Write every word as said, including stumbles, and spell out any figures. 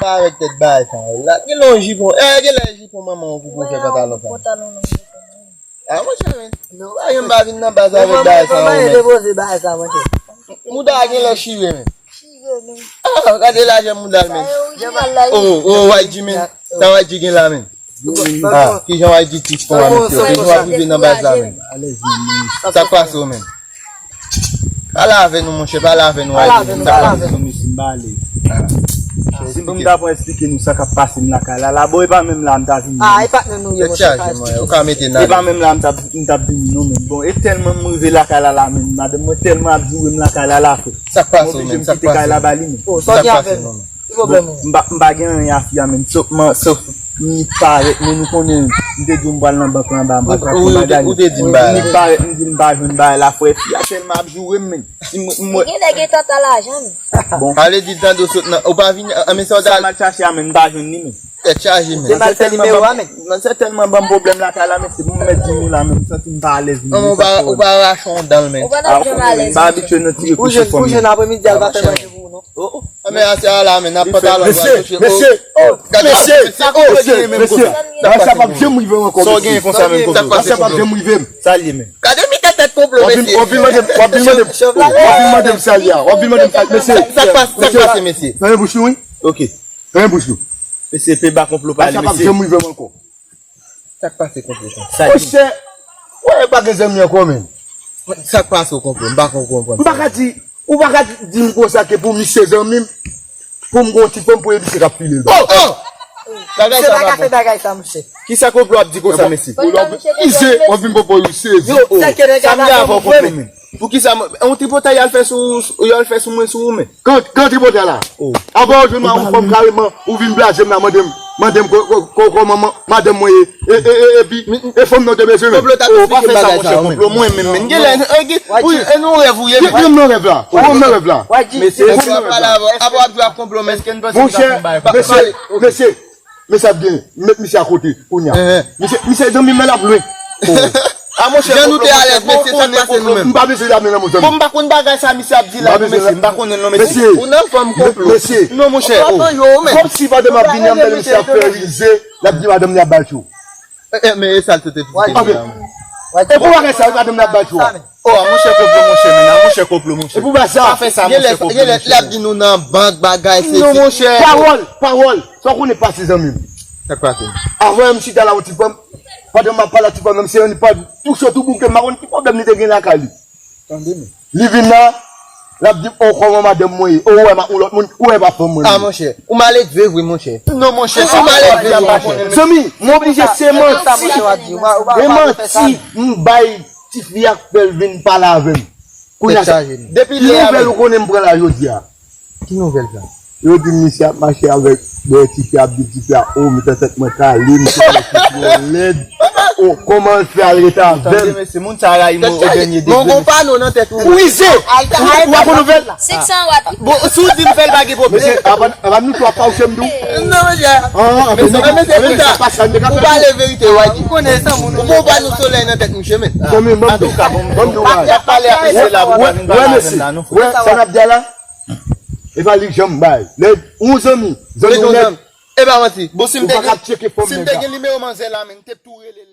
Pa avèk tèt bagay sa yo la. Gen lon jipon. Eh, gen lè jipon manman w pou pou fè pantalon sa. Pantalon long. Ah, monchè, men. Pa janm pa vin nan baz avèk bagay sa yo, men. Depoze bagay sa, monchè. Mouda a gen lè chire, men. Chire, men. Ah, gade lajè mouda l, men. Oh, oh, Y G, men. Sa Y G gen la, men. Ah, kijan Y G ti fon a, mesye? Kijan w ap rive nan baz la, men? Sa k pase w, men? Pale avè nou, monchè, pale avè nou, Y G. Sa k pase w, mesye? M pa alèz. Si m ta pran eksplike nou sa k ap pase m lakay la, la, bon, e pa menm la m ta vini. Ah, e pa menm nou ye, monchè, ka eksplike. Ou ka mete nan. E pa menm la m ta, m ta vini, non, men. Bon, e tèlman m rive lakay la, la, men. Madanm mwen tèlman ap joure m lakay la, la, frè. Sa k pase w, men? Sa k pase w? Oh, sa w gen avè m? Ki pwoblèm ou? M pa, m pa gen anyen a fi a, men. Sof, man, sof, m nik parèt, men nou konnen, m te di w m pral nan bank la anba, m pa t fè bagay. Ou te di m bagay. M nik parèt, m di l m pa jwenn bagay la, frè. Fi a tèlman ap joure m, men. Si m, m, gen nèg gentan ta lajan, men. Bon. Ale di tande w sot nan, ou pa vini, an, men sa w ta. Sa m al chache a, men, m pa jwenn li, men. Tèt chaje, men. Se mal fè nimewo a, men. Nan sètènman ban m pwoblèm lakay la, men, se pou m mèt di nou la, men, m santi m pa alèz, men. Ou pa, ou pa rache yon dan l, men. Ou pa nan janm alèz. M pa abitye nan tire kouche fanmi. Ou jwenn, ou jwenn apremidi a, l pa fè manje pou ou, non. Oh, oh. Ah, men asè a la, men, n ap pantalon. Mesye, mesye, oh, gade, mesye, mesye, oh, mesye, mesye. Bagay sa p ap janm rive m ankò, mesye. Sa w genyen konsa menm, konplo? Bagay sa p ap janm rive m. Sa l ye menm? Gade mi tèt tèt konplo, mesye. W ap vin mande m, w ap vin mande m, w ap vin mande m sa l ye a. W ap vin mande m sa, mesye. Sa k pase, sa k pase, mesye? Fèmen bouch ou, wi. Ok. Fèmen bouch ou. Mesye, pe ba konplo pale, mesye. Bagay sa p ap janm rive m ankò. Sa k pase konplo sa? Monchè, w wè pa gen zanmi ankò, menm. Sa k pase w konplo? M pa konprann sa. M pa ka di, ou pa ka di m konsa ke pou misye zanmi m, pou m gon ti fanm pou e misye k ap file l. Oh, oh! Bagay sa pa bon. Misye pa ka fè bagay sa, monchè. Kisa konplo ap di konsa, mesye? Ize, w ap vin pwopo yo sezi. Yo, sa ke nèg la fè konplo, menm. Poukisa, yon tripotay y al fè sou, y al fè sou mwen, sou ou menm? Kan, kan tripotay la? Oh. Avan w jwenn mwen, yon fanm kareman, ou vin blaze m la, mande m, mande m ko-, ko-, ko-, kòman man-, madanm mwen ye. E, e, e, epi, e fanm nan te bezwen menm. Konplo t ap eksplike m bagay sa yo menm. Konplo, mwen menm, menm. Gen lè, e, gen, e nou rèv ou ye, men. Gen nan rèv la. Ou nan rèv la. Mesye, eske w ap pale avè, apre w ap jwe ak konplo, men eske n panse m ta fè yon bagay konsa? Mesye, mesye, mesye ap gen, met misye akote, kounye a. Misye, misye zanmi m nan l ap lwen. A, monchè, jan nou te alèz, mesye, sa k pase nou menm? M pa bezwen lame nan mwen, zanmi. Bon, m pa konn bagay sa misye ap di la, non, mesye, m pa konnen, non, mesye. Ou nan fanm konplo. Mesye. Non, monchè. Kòmsi pandan m ap vini an, m tande misye ap fè rize, l ap di madanm li ap ba l cho. Eh, eh, men e sa l te fè. E pou bagay sa, madanm li ap ba l cho a. Oh, a monchè konplo, monchè, men, a monchè konplo, monchè. E pou bagay sa. Pa fè sa, monchè konplo, monchè. Gen lè, gen lè l ap di nou nan bank, bagay, se. Non, monchè. Pawòl, pawòl. Sa w konnen pase zanmi m. Sa k pase? Avan m chita la, yon ti fanm, pandan m ap pale ak ti fanm nan, se yon li pa touche tou bouke, m pa konn ki pwoblèm li te gen lakay li. Tande men. Li vin la, l ap di, "Oh, kòman madanm mwen ye? Oh, ou wè m ak yon lòt moun, ou wè pa fanm mwen." Ah, monchè, ou maledve vre, monchè. Non, monchè, ou maledve vre, monchè. Zanmi, m oblije, se manti. E manti, m bay tifi a k fè l vin pale avè m. Kounye a, depi ki nouvèl ou konnen m pran la jodi a? Ki nouvèl sa? Yo di m misye ap mache avèk dèyè tifi a, ap di tifi a, "Oh, m tèt mwen kale, m tèt mwen lèd. Oh, kòman l fè al rete avè m?" Tande, mesye, moun sa rayi mwen o dènye degre. Bon, gon pano nan tèt ou. Ou ize. Ou pa konn nouvèl? Senk san wat. Bon, si w di m fè l, pa gen pwoblèm. Mesye, avan, avan nou tou ap fawouche m tou. Non, mesye. Mesye, mesye, konsa. Ou pale verite, w a di. Ou konnen san moun. Ou gon pano solèy nan tèt mouche, men. Zanmi, ban m di w. Antouka, bon, bon, bon, y ap pale ak mesye la, pou pa vin pale avè m la, non, frè. Wè, sa n ap di a la? E pa li janm bay. Lè yon zanmi, zanmi w nèt. E pa manti. Bon, si m te gen, si m te gen nimewo manzè la, men, m te tou rele l.